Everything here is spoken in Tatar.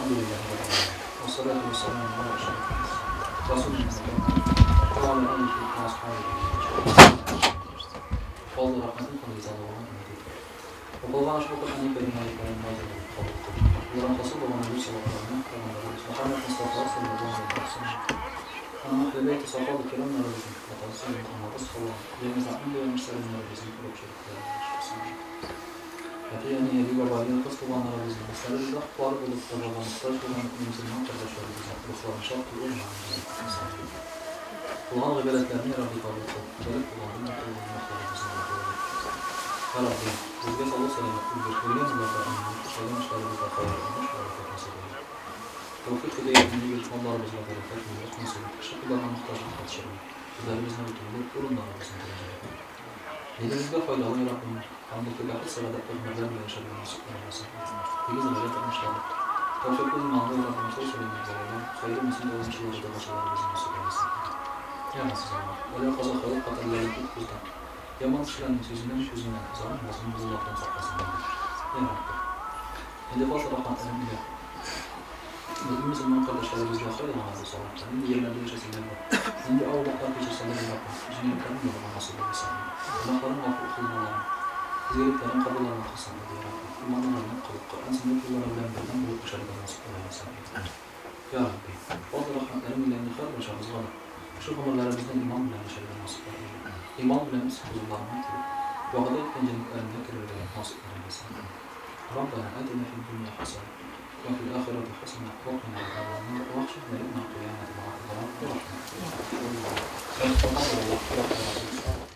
Әлхәмдүлилләһи раббил галәмин. Вассалату вассаламу аля ашрафил расулина Мухаммад ва аля алихи ва асхабихи әҗмәгыйн. Фазлы рәхмәтен һәм ризалыгыңа өмет итеп. Укылган ошбу Коръәни Кәрим аятьләрен разый булып кабул кыл. Аларның хасил булган зур савапларны Пәйгамбәребез Мөхәммәд Мостафа салләллаһу галәйһи вә сәлләм, аның әһле бәйте, сахаба кирамнарыбызның, атасы һәм анабыз Хава, җәмәгатьнең дә янәшәләребезнең рухи Әти-әни, әби-бабай, кыз туганнарыбызның, өсләребездә хокуклары булып, догага мохтаҗ булган мөселман кардәшләребезнең рухларын шат кыл, урыннарын Кылган гыйбадәтләрне, Рабби, кабул кыл, җәлеп кылган, кылган гөнаһларыбызны гафу ит. Я Рабби, безгә саулык-сәламәтлек бир, йөргән юлларда иминлек, эшләгән эшләребездә хәер, уңыш, бәрәкәт насыйп әйлә. Тәүфыйк, һидәятеңне бир, малларыбызга бәрәкәт, муллык насыйп ит, кеше кулларына мохтаҗлыкка төшермә, сүзләребезне үтемле, урыннарыбызны дәрәҗәле кыл. Динебезгә файдалы, я Раббым, һәм бәхет сәгадәтле гомерләр белән яшәргә насыйп әйләсен. Тигез гаилә тормышлары, тәүфыйклы иманлы, я Раббым, сау-сәламәт балалар, хәерле нәсел дәвамчылары, догачыларыбызны насыйп әйләсен. Я Газиз Аллаһ, бәла-каза, хәвеф-хәтәрләрдән ут-күздән, яман кешеләрнең сүзеннән, күзеннән, залим, мазлум куллардан сакласын иде. Я Рабби. Инде фазл рәхмәтләрең илә бөтен мөселман кардәшләребезгә кайда гына булсалар да, нинди җирләрдә яшәсәләр дә, нинди авырлыклар кичерсәләр дә, Раббым, җиңеллекләрен бирергә насыйп әйләсен иде. Гөнаһларын гафу кылмаларын, изгелекләрен кабулларына кылсын иде, я Рабби. Иманнарын нык кылып, Коръән сөннәт юллары белән бердәм булып яшәргә насыйп әйләсен иде. Я Рабби, фазл рәхмәтләрең илә инде һәрбарчабызга да шушы гомерләребезне иман белән яшәргә насыйп әйлә. Иман белән үз хозурларыңа кереп, вәгъдә иткән җәннәтләреңә керергә насыйп әйләсен. ربنا آتنا في الدنيا حسنة وفي الآخرة حسنة وقنا عذاب النار واحشرنا يوم القيامة مع الأبرار برحمتك.